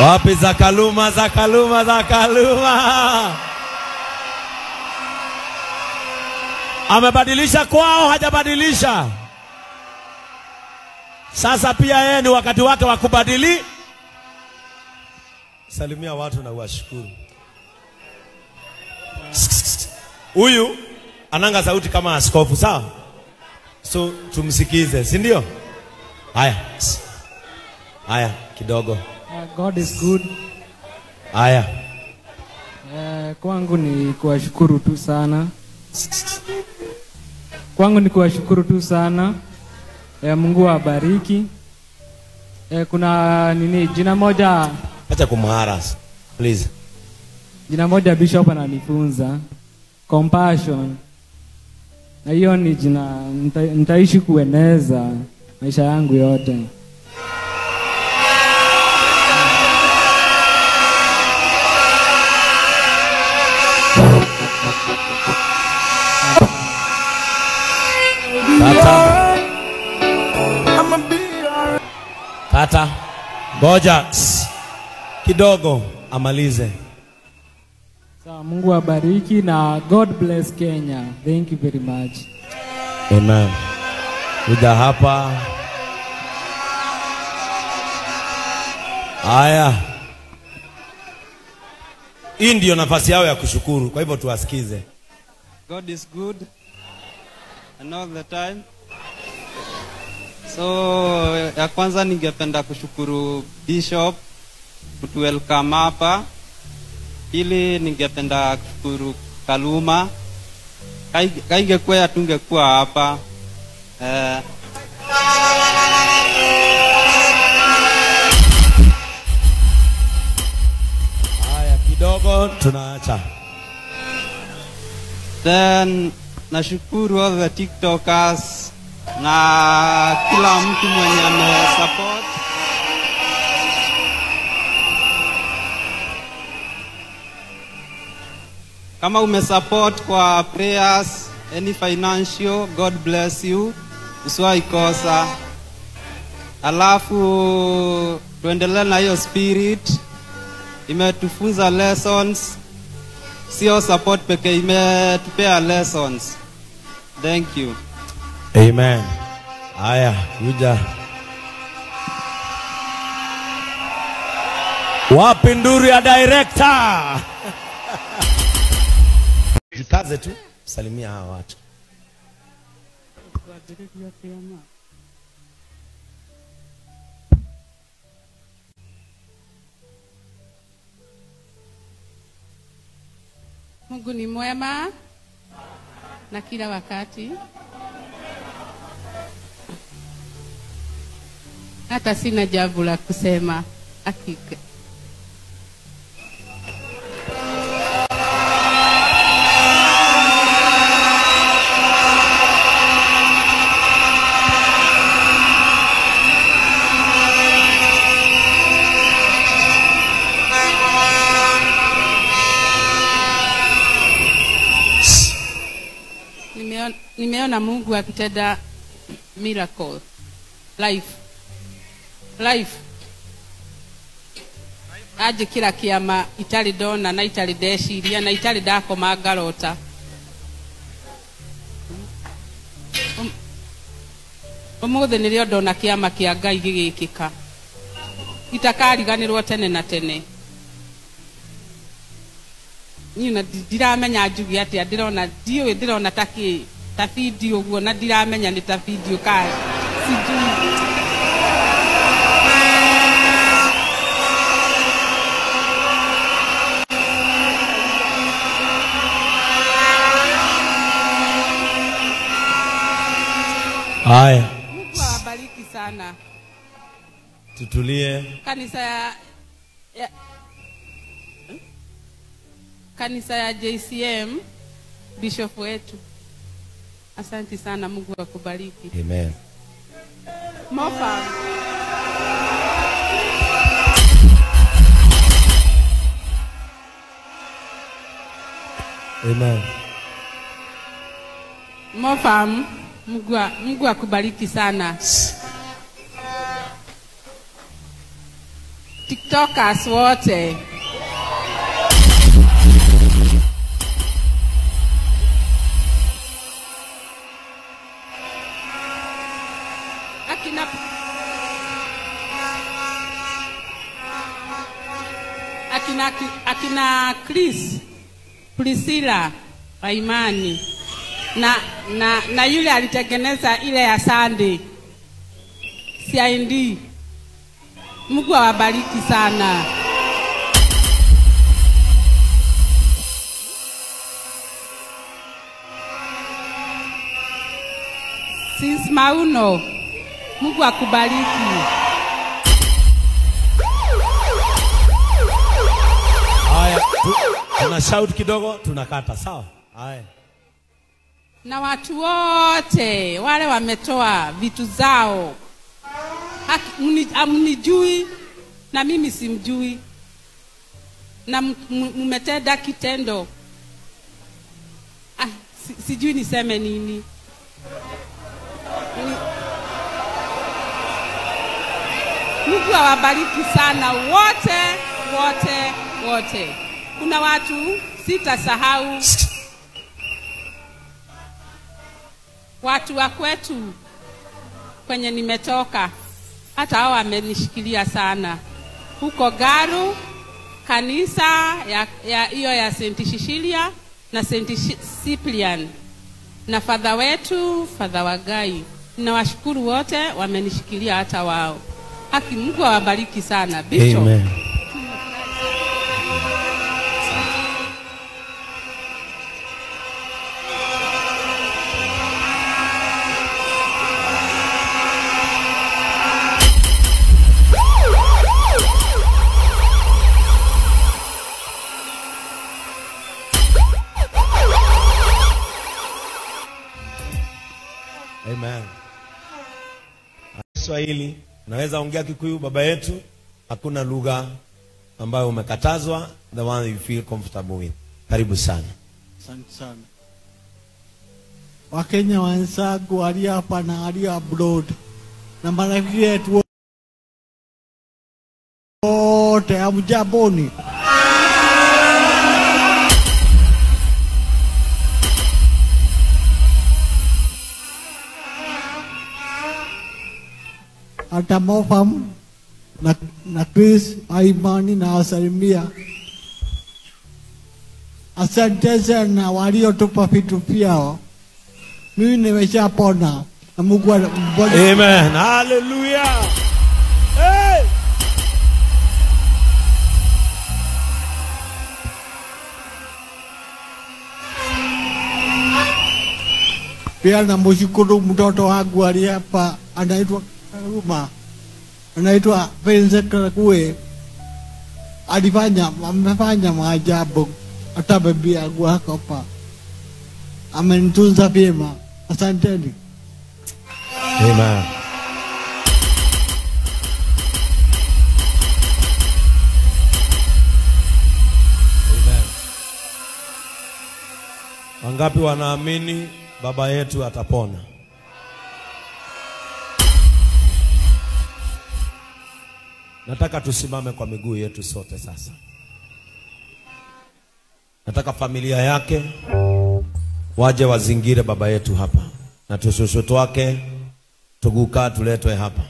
Wapi za Kaluma, za Kaluma, za Kaluma? Amebadilisha kwao, hajabadilisha. Sasa pia yeye ni wakati wake wa kubadili. Salimia watu na uwashukuru. Huyu ananga sauti kama askofu, sawa? So tumsikize, si ndio? Haya. Haya, kidogo. God is good. Haya. Kwangu ni kuwashukuru tu sana. Kwangu ni kuwashukuru tu sana. Mungu awabariki. Kuna nini jina moja, acha kumharas please. Jina moja Bishop ananifunza, compassion. Na hiyo ni jina nitaishi kueneza maisha yangu yote. Kata. Kata. Ngoja kidogo amalize. Sawa, Mungu awabariki na God bless Kenya. Thank you very much. Amen. Kuja hapa. Haya. Hii ndio nafasi yao ya kushukuru. Kwa hivyo tuwasikize. God is good and all the time. So ya kwanza ningependa kushukuru Bishop kutu welcome hapa. Pili ningependa kushukuru Kaluma. Kaingekuwa tungekuwa hapa. Haya, kidogo tunaacha. Then nashukuru all the TikTokers na kila mtu mwenye ame support. Kama umesupport kwa prayers, any financial, God bless you. Usiwahi kosa. Alafu tuendelee na hiyo spirit. Imetufunza lessons. Sio support pekee, imetupea lessons. Thank you. Amen. Haya, kuja. Wapi nduru ya director? Jikaze tu, salimia hawa watu. Mungu ni mwema na kila wakati. Hata sina jambo la kusema hakika. Nimeona Mungu akitenda miracle. Life. Life. Aje kila kiama itali dona na itali deshiria na itali dako magarota. Umuthi nirio ndona kiama kia Ngai gigikika. Itakariganirwo tene na tene. Ni na ndiramenya njugi atia ndirona ndiũĩ ndirona taki ta video guo na ndiramenya ni ta video ka sijui. Haya. Mungu awabariki sana. Tutulie. Kanisa ya JCM, Bishop wetu. Asante sana, Mungu akubariki. Amen. Mofa. Amen. Mofa, Mungu akubariki sana. TikTokers wote. Akina Chris, Priscilla wa imani na yule alitengeneza ile ya Sunday CID. Mungu awabariki sana. Sis Mauno, Mungu akubariki. Haya, tuna shout kidogo, tunakata, sawa? Haya. Na watu wote wale wametoa vitu zao. Hamnijui na mimi simjui. Na mmetenda kitendo. Sijui niseme nini. Mungu awabariki sana wote, wote, wote. Kuna watu sitasahau. Watu wa kwetu kwenye nimetoka, hata hao wamenishikilia sana. Huko Garu, kanisa ya hiyo ya St. Cecilia na St. Cyprian, na fadha wetu, Fadha Wagai. Ninawashukuru wote wamenishikilia hata wao. Haki, Mungu awabariki sana. Bishop. Amen. Amen. Kiswahili, naweza ongea Kikuyu baba yetu, hakuna lugha ambayo umekatazwa, the one you feel comfortable with. Karibu sana. Asante sana. Wakenya wenzangu walio hapa na walio abroad na marafiki wetu wote, hamjamboni? Hata Mofam na Chris Aimani na wasalimia. Asante sana waliotupa vitu vyao. Mimi nimeshapona na Mungu ambariki. Amen. Hallelujah. Hey! Pia namshukuru mtoto wangu aliye hapa, anaitwa Ruma, anaitwa Vincent Kwe. Amefanya maajabu. Hata bibi yangu hapa amenitunza vyema. Asanteni. Amen. Amen. Wangapi wanaamini baba yetu atapona? Nataka tusimame kwa miguu yetu sote sasa. Nataka familia yake waje wazingire baba yetu hapa, na tususutu wake tuguka tuletwe hapa.